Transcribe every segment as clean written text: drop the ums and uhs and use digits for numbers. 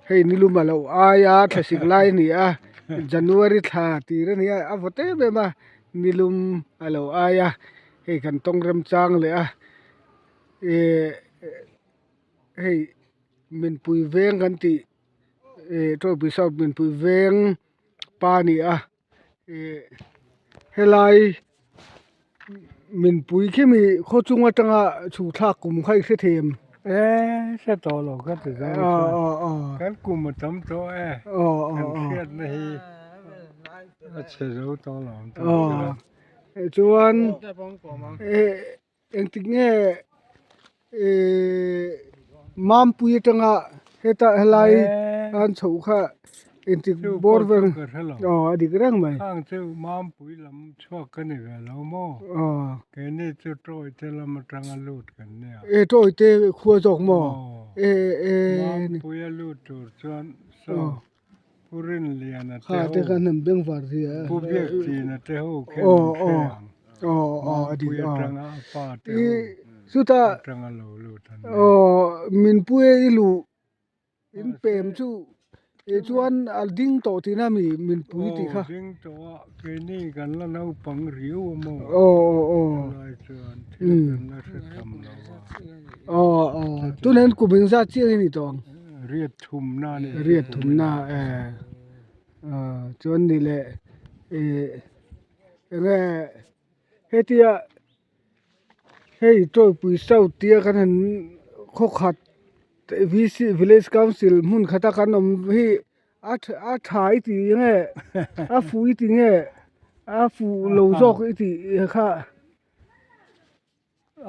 Hei nilum a lo ai a thlasik lai a ni a January thla tir a ni a a vawt em em a nilum a lo ai a hei kan tawng remchang leh a ehh hei minpui veng kan tih ehh tawipui south minpui veng pa a ni a ehh helai minpui khi mi khaw chung atanga chhuk thlak kum kha i hre thei em? E hre tawh lo ka ti zau chuan kan kum a tam tawh e kan hriatna hi a chhe zo tawh lo ang chuan chuan Engtik nge ihh Mampui atanga heta helai an chhoh kha engtik bawr vel aw a dik reng mai. Khang chu Mampui lam chhuak ka ni ve lo maw? Keini chu Tawite lam atanga lut kan nia. E Tawite khua zawk maw? E e. Mampui a lut tur chuan saw Pu Rinliana te ho. Kha te khan an bengvar zia a. Pu Biakchina te ho khen an hre ang. Mampui atanga a pa te ho atanga lo lut an nia. Minpui i luh in pem chu chuan a ding tawh tihna mi minpui tih kha. Aw ding tawh a keini kan la naupang riau a maw. Chulai chuan thil kan la hre tham lo a. Tunah hian kum engzat chiah nge ni tawh ang? Riat thumna a ni. Riat thumna e chuan ni leh ih enge hetia hei Tawipui South tia kan han khaw khat V C Village Council hmun khata kan awm hi a a tha i ti nge a fuh i ti nge a fuh lo zawk i tih kha. A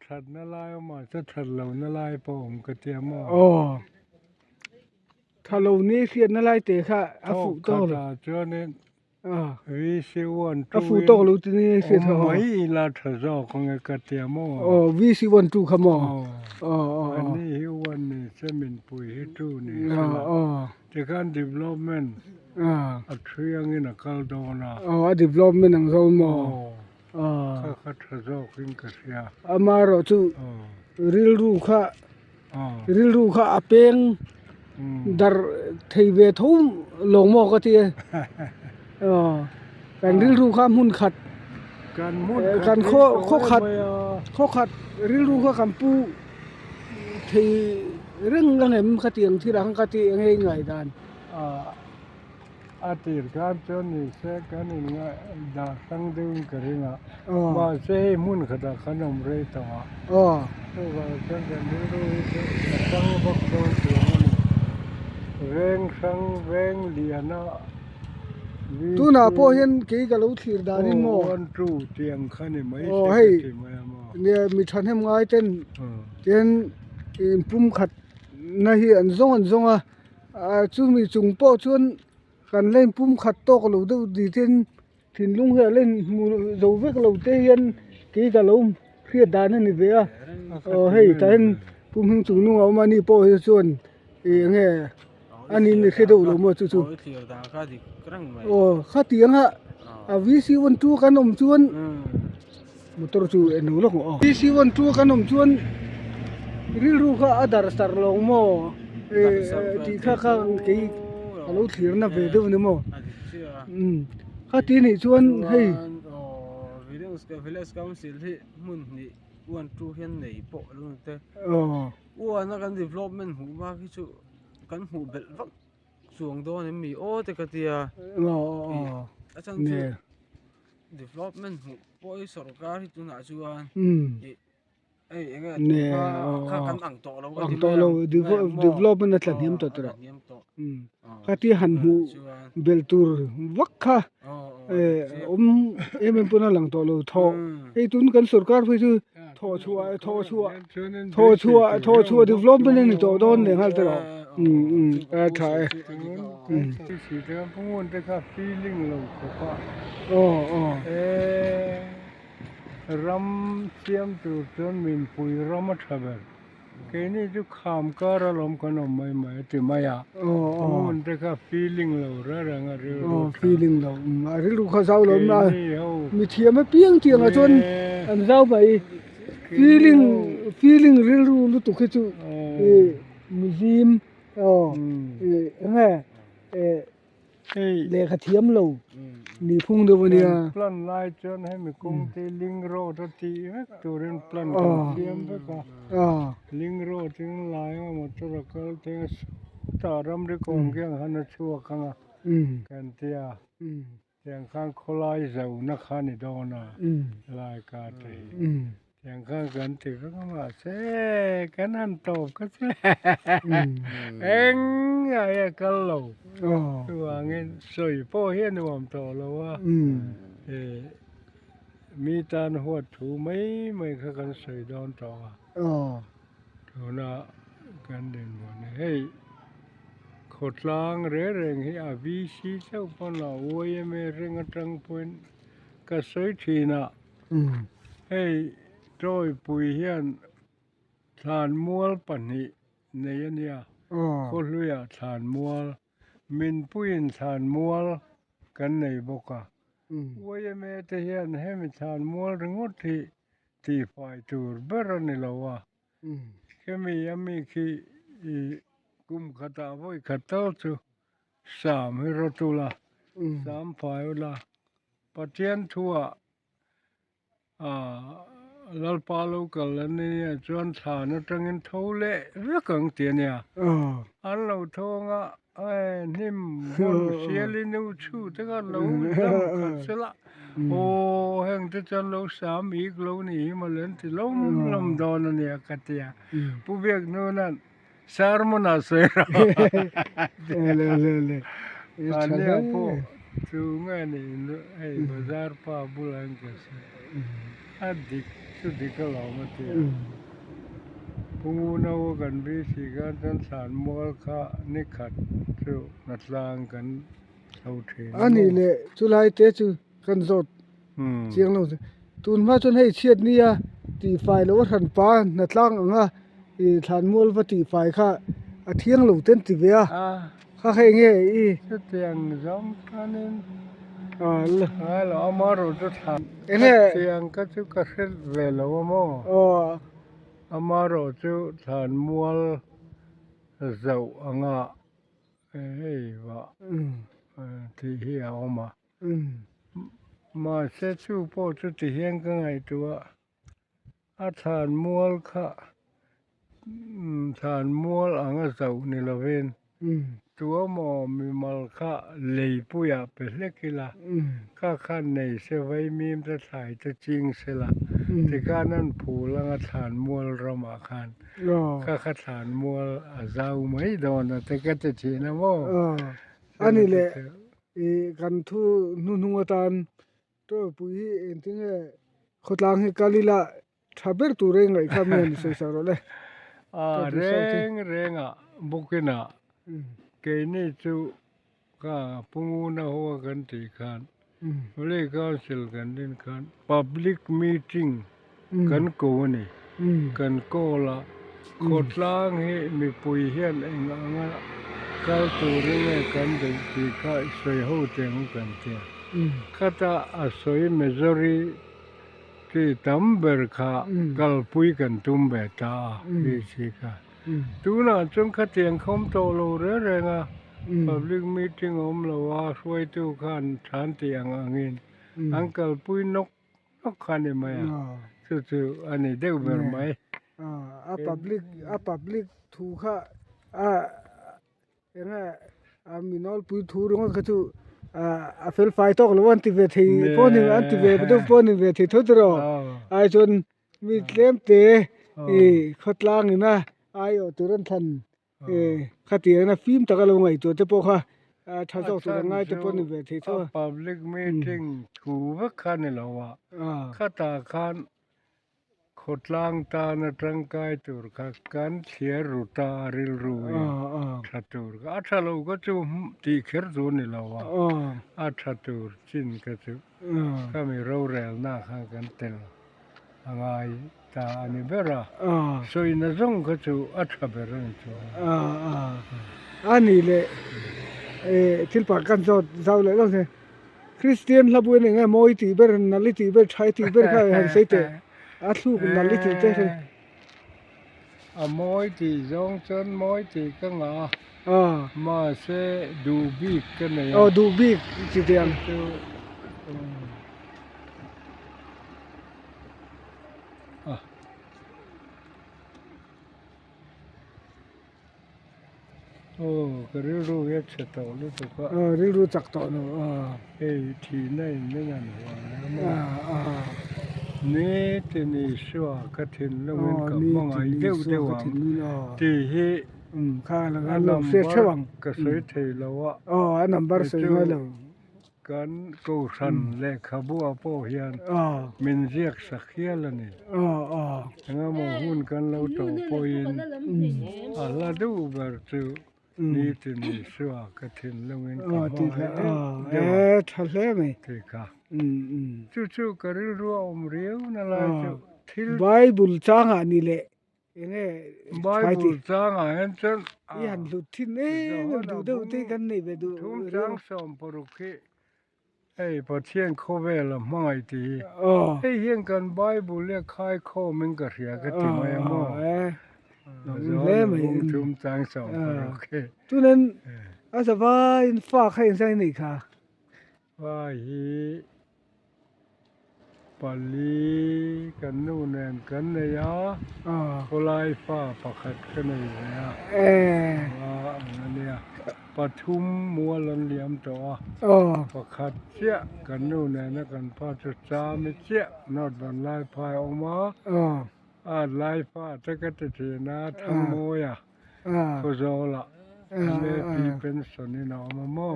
thatna lai awm ah chuan that lohna lai pawh awm ka tia maw? Aw, tha lo ni hriatna lai te kha a fuh tawk lo. Thawk khatah chuanin VC one two a fuh tawk lo ti ni hriat awm mai ila tha zawk ang e ka tia maw? Aw, VC one two kha maw? Aw, ani hi one ni se minpui hi two ni se la. Tikhan development a thui angin a kal dawn a. Aw, a development ang zawk maw? Kha kha tha zawk in ka hria. Amaherawh chu rilru kha rilru kha a peng darh thei ve tho lo maw ka ti e. Kan rilru kha hmun khat kan khaw khaw khat khaw khat rilru kha kan pu thei reng ang em khatiang thil ang ka ti eng nge ngaihdan. A tir khan chuan ni se kan in dah hrang deuhin ka ring a, mahse hei hmun khatah khan awm rei tawh a, chuvang chuan kan rilru hi chu a hrang vak dawn chuang a ni. Veng hrang veng liana VC Tunah pawh hian kei ka lo thlir danin maw? One two tih ang kha ni mai se ka ti mai a maw? Mi thahnem ngai ten tian inpumkhat na hi an zawng an zawng a. Ah chumi chung pawh chuan kan la inpum khat tawk lo deuh ti ten thinlung hi a la inhmu zo vek lo te hian kei ka lo hriat dan a ni ve a aw hei tah hian pu hming chung hnungah a awm a ni pawh hi chuan ih eng nge a ni ni hre deuh lo maw chu chu aw khatiang a a V C one two kan awm chuan motor chu eng lo lawk ang aw V C one two kan awm chuan rilru kha a darh sarh lo maw. Tih kha kha kei ka lo thlir na ve deuh ni maw umm kha ti nih chuan hei Village Council hi hmun hnih one two hian nei pawh lo ni te aw uana kan development hmuh bak hi chu kan hmuh belh vak chuang dawn em mi aw te ka tia aw aw a chhan chu development hmuh pawh hi sorkar hi tunah chuan Nge ang tawh lo development a tla hniam tawh tawh khatia han hmuh belh tur vak kha awm em em pawn a lang tawh lo thawh hei tun kan sorkar phei chu thawh chhuah thawh chhuah thawh chhuah thawh chhuah development a ni tawh dawn leh nghal tawh a tha e. Ram siam tur chuan minpui ram a tha ber. Keini chu kham kar alawm kan awm mai mai a ti mai a. Hmun te kha feeling lo reng reng a rilru tha. Feeling lo a rilru kha zau lo awm a. Mithiam apiang tiang ah chuan an zau mai. Feeling feeling rilru lutuk hi chu mizim. Aw enge lehkha thiam lo ni phung deuh a nia. Kan plan lai chuan hemi kawng te link road a tih vek turin plan kan siam vek a. Link road in lai anga motor a kal thei a sawtah ramri kawng khian han a chhuak ang a kan tia. Tiang khan khawlai zohna kha ni dawn a, lai ka te hi. Tiang khan kan ti vek a mahse kan han tawp kha chu eng ngai a kal lo. Chuvangin sawi pawh hi a nuam tawh lo a, mi tan huat thu mai mai kha kan sawi dawn tawh a. Tuna kan dinhmun hi hei. Khawtlang reng reng hi a VC chauh pawn a YMA reng atang pawhin ka sawi thin a, hei Tawipui hian thlanmual pahnih nei a nia, Khawhluiah thlanmual, Minpuiin thlanmual kan nei bawk a, YMA te hian hemi thlanmual ringawt hi tihfai tur ber a ni lo a. Khemi a mi khi i kum khatah vawi khat tal chu sam hi rawt ula, sam fai ula, Pathian thuah Lalpa lo kal an nia chuan thlan atangin tho leh vek ang tih a nia. An lo thawng a, hnim hmun sialin u chhu te khan lo dam khat sela. Aw heng te chuan lo sam ik lo ni hi mawle an ti lawm lawm dawn a nia ka ti a, Pu Biaknuna'n sermon a sawi rawh Mahnia pawh chu nge ni hei bazar pa bulah hian ka sawi a dik chu dik alawm a ti a, Pu Ngunau kan bisi khan chuan thlanmual kha nikhat chu hnatlang kan A nih leh chulai te chu kan zawt chiang lo tun hma chuan hei chhiat nia tihfai loh a hran pa hna tlang ang a ih thlanmual va tihfai kha a thiang lo te an ti ve a kha hei nge i chutiang zawng chuanin ngai lo amaherawhchu thlan chutiang ka chu ka hre ve lo a maw amaherawhchu thlanmual zoh anga. Hei vah tih hi a awm a, mahse chu pawh chu ti hian ka ngaihtuah a, a thlanmual kha thlanmual anga zoh ni lovin tuemaw mimal kha leipuiah pe hlek ila kha khan nei se vaimim te thlai te ching sela tikhan an phul anga thlanmual ramah khan. Kha kha thlan mual a zau mai dawn a te ka ti thin a maw? A ni leh i kan thu hnuhnung atan Tawipui hi engtinge khawtlang hi kal ila tha ber tur a ingaih kha mi han sawi sak rawh le. A reng rengah bawkinah keini chu kha Punguna hoa kan tih khan Village Council kan din khan public meeting kan ko a ni. Kan call a, khawtlang hi mipui hian eng anga kal turin nge kan duh tih kha i sawi ho teh ang kan tia. Khata a sawi majority tam ber kha kalpui kan tum ve ta a, VC kha. Tunah chuan khatiang kha awm tawh lo reng reng a, public meeting a awm lo a, hruaitu khan than tih ang angin an kalpui nawk nawk kha a ni mai a, chu chu a ni deuh ber mai. A public a public thu kha a eng nge a mi nawlpui thu ringawt kha chu a fel fai tawk lo an ti ve thei pawh a ni an ti ve deuh pawh a ni ve thei tho tawh ai chuan Mi tlem te i khawtlang ina aiawh tur an thlan i khatiang ina fim taka lo ngaihtuah te pawh kha tha zawk tur an ngai te pawh a ni ve thei tho a. Public meeting thu vek kha a ni lo a, khatah khan khawtlang tana tangkai tur kha kan thliar ru ta a rilru hi tha tur kha a tha lo kha chu tih kher chu a ni lo a, a tha tur chin kha chu khami rorelna khan kan tel. A ngai ta a ni ber a, sawina zawng kha chu a tha ber a ni chuang a. A ni leh thil pakhat kan zawt zau leh lawk che. Kristian hla buain eng nge mawi tih ber, nal i tih ber, tha i tih ber kha han sawi teh. A thluk nal i tih te. A mawi tih zawng chuan mawi tih ka ngah a, mahse duh bik ka nei a. Aw duh bik chi tiang. Chu a. Aw ka rilru hi a chhe tawh lutuk a. Aw rilru chak tawh lo aw. Hei thihna in min han hual a maw. Ni ti ni sua ka thinlungin ka hmangaih deuh deuh ang tih hi a number ka sawi thei lo a. Aw a number sawi ngai lo. Kan Kohhran lehkhabu ah pawh hian min ziak sak hial a ni. Engemaw hun kan lo tawh pawhin a hla duh ber chu nitin Isua ka thinlungin ka hmangaih deuh deuh a ti kha. Chu chu ka rilru a awm riau na lai chu thil. Bible changah ni leh Enge Bible changah hian chuan i han hlut thin em em duh deuh te kan nei ve duh Thum chang 60 hi hei Pathian khawvel a hmangaih tih hi hei hian kan Bible leh khaikhawm in ka hria ka ti mai a maw Johana bung thum chang 60 hi Chunin a zavaiin fa kha engzah i neih kha? Fa hi Pali kan nu nen kan nei a, khawlai fa pakhat ka nei ve a, a ang a nia. Pathum mual an liam tawh a, pakhat chiah kan nu nena kan pa chu Chami chiah North Vanlaiphai a awm a, a lai fa te ka ti thin a, Thangmawia. Khawzawlah MAP pension in a awm a maw?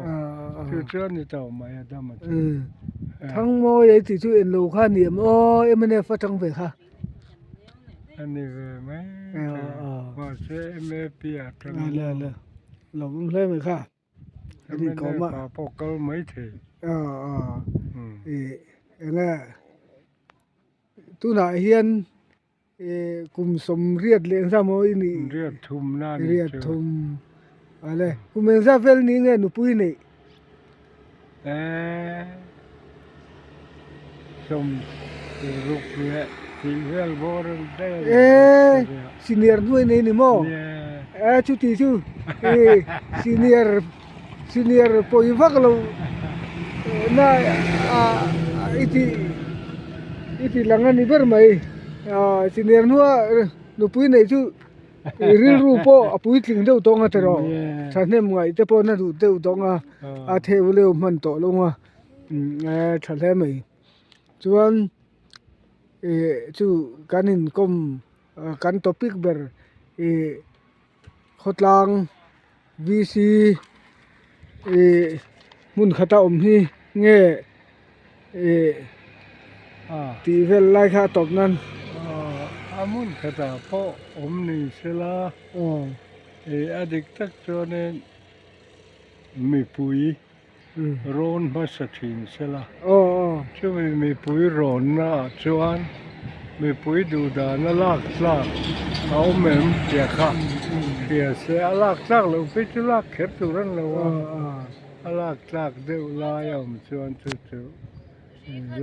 Chu chu a ni tawh mai a dam a chu. Thangmawi ei tih chu en lo kha a ni em aw mnf atang ve kha. A ni ve mai thei mahse MAP ah tang a maw? Lo awm hle mai kha. MNF ah pawh kal mai thei. Enge tunah hian Kum 80 leh engzah maw i nih? Riat thum na ni chu. Riat thum. Ale, kum engzah vel ni nge nupui neih? Eh, 60 leh tih vel bawr ang daih a ni. Eh, senior hnuai nei ni maw? Eh, chuti chu senior senior pawi vak lo na i ti i ti lang a ni ber mai senior hnua nupui neih chu rilru pawh a puitling deuh tawng a tiraw thahnem ngaih te pawh na duh deuh tawng a a theu leu hman tawh lo a tha hle mai chuan ih chu kan inkawm kan topic ber ih khawtlang VC ih hmun khata awm hi nge ih tih vel lai kha a tawp nan. A hmun khatah pawh awm ni sela ih a dik tak chuanin mipui rawn hmasa thin sela chumi mipui rawnna ah chuan mipui duh dan a lak tlak a awm em tih kha hria se a lak tlak loh phei chu lak kher tur a ni lo a a lak tlak deuh lai a awm chuan chu chu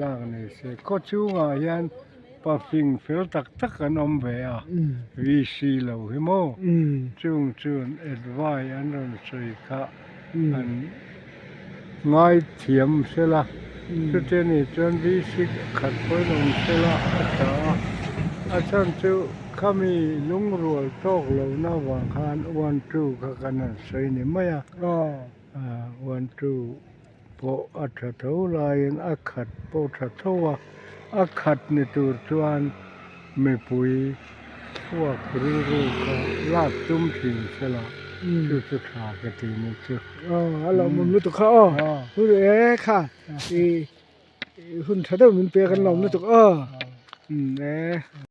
lak ni se khaw chhungah hian pafing fel tak tak an awm ve a VC lo hi maw chung chuan advice an rawn sawi kha. an ngaithiam sela chutiang nih chuan VC khat pawhin awm sela a tha a a chhan chu khami lungrual tawk lohna avang khan one two kha kan han sawi ni mai a one two pawh a tha tho laiin a khat pawh tha tho a a khat ni tur chuan mipui chhuak rilru kha lak tum thin sela chu chu tha ka ti ni chu. Aw a lawmawm lutuk kha aw hun e kha i hun tha deuh min pek an lawm lutuk aw e.